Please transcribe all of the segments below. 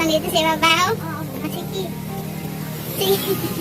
Dito sa ibabaw? Ah, sige. Sige.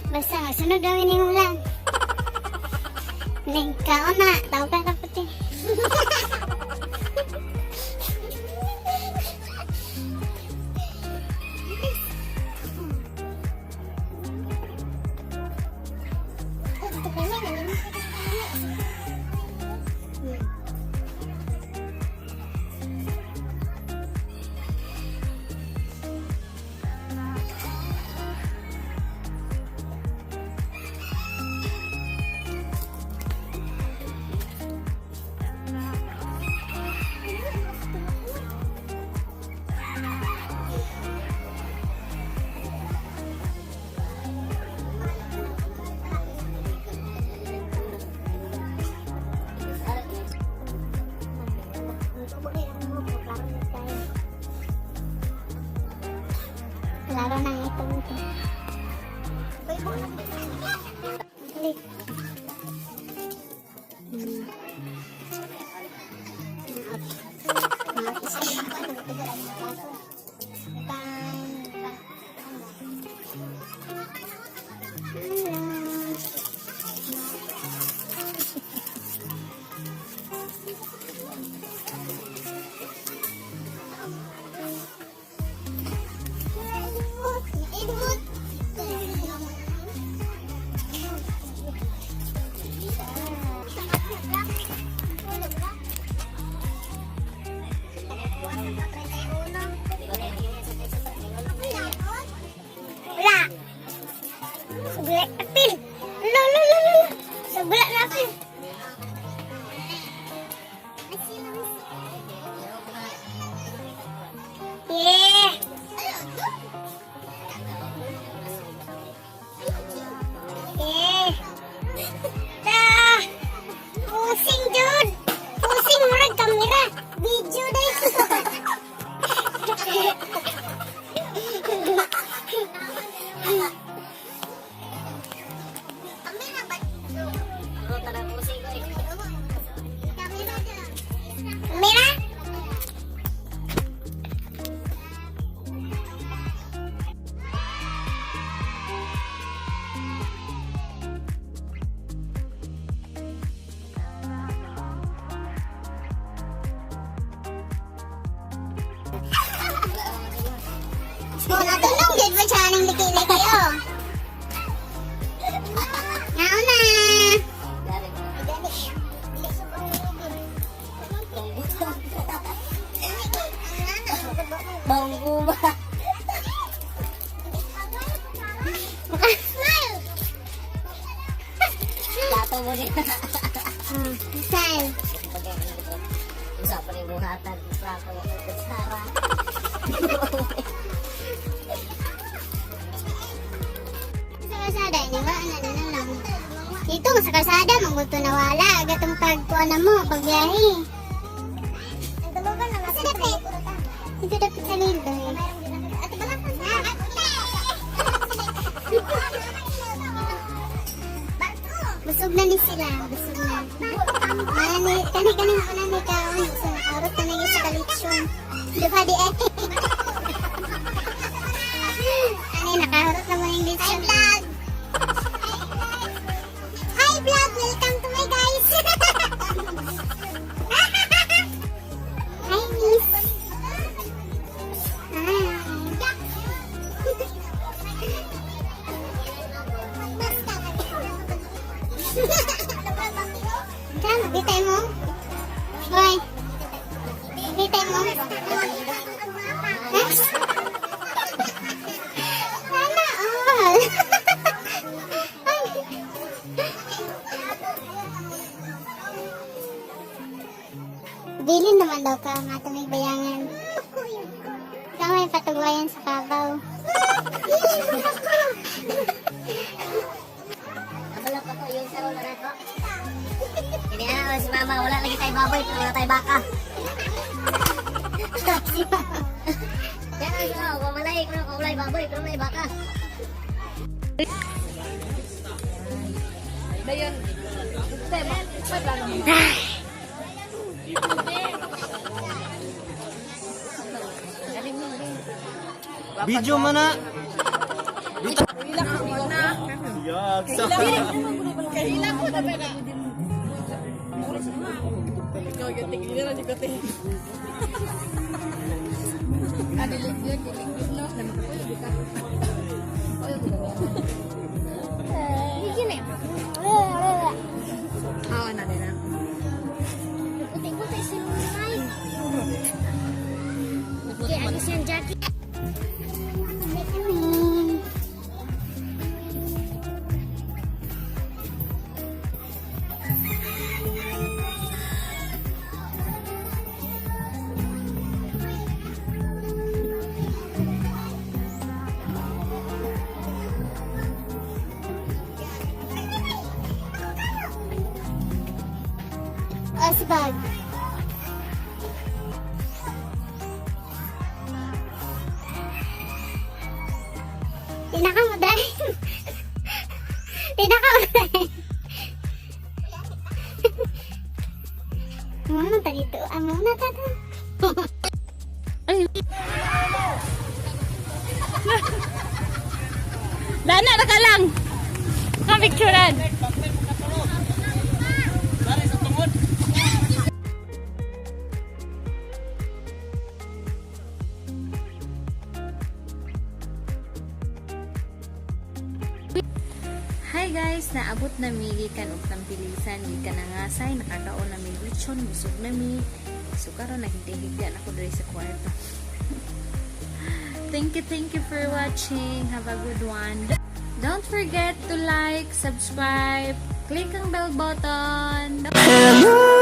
Basta masunod daw ini ulan. Ning kaon na, tao ka na puti. Klaro na ito. Dali. Hello. Wala. Sugla apil. Lo lo lo lo. Sugla na apil. Yeah. Yeah. Ta. Pusing jud. Pusing murag kamera. Video dai. Kamera? Oh, natulog jud ba siya ning liki-liki oh. Nauna. Bangko ba? Smile. Plato mo din. Smile. Usapan yung buhatan. Plato mo. Kutsara. Sa kalsada, ini ba? Ano na lang. Dito sa kalsada, maguto na wala. Gatong pagkuha na mo, pagbiyahe. Asa dapit? Dito dapit sa Lindo eh. Busog na ni sila, busog na. Mana ni, kani kani una ni kaon, so nakaurot na nagi sa kalitsyon. Duha di eh. Ani nakahurot na mo ng litsyon. Hi vlog. Hi vlog, welcome to my guys. Hi miss. Hi. Diyan, bitay mo. Hoy. Bitay mo. Ha? Sana all. Ay. Bilin naman daw ka, matumig bayangan. Ikaw may patugwayan sa kabaw. Kabalap ako yung saro na ko. Hindi na si mama. Wala lagi tayo baboy pero wala tayo baka. Si Mama. Kaya nga siya, mamalay ko na wala baboy pero may baka. Video man na. Yak. Kahila ko na ba na? Ikaw yung tigil na ko te. Ah, dili yun, dili yun, no? Ah, na din na. Puti-puti si Lunay. Kaya ano siyang jacket? Kami. Asbag. Tinaka mo dahil. Tinaka mo dahil. Muna ta dito. Ah, muna ta ta. Dana na ka lang. Kang picturean. Hi guys, naabot na mi gikan og Tampilisan, gikan na ngasay, nakakaon na mi lechon, busog na mi. So karon naghigda-higda na ko diri sa kwarto. Thank you for watching. Have a good one. Don't forget to like, subscribe, click ang bell button. Hello.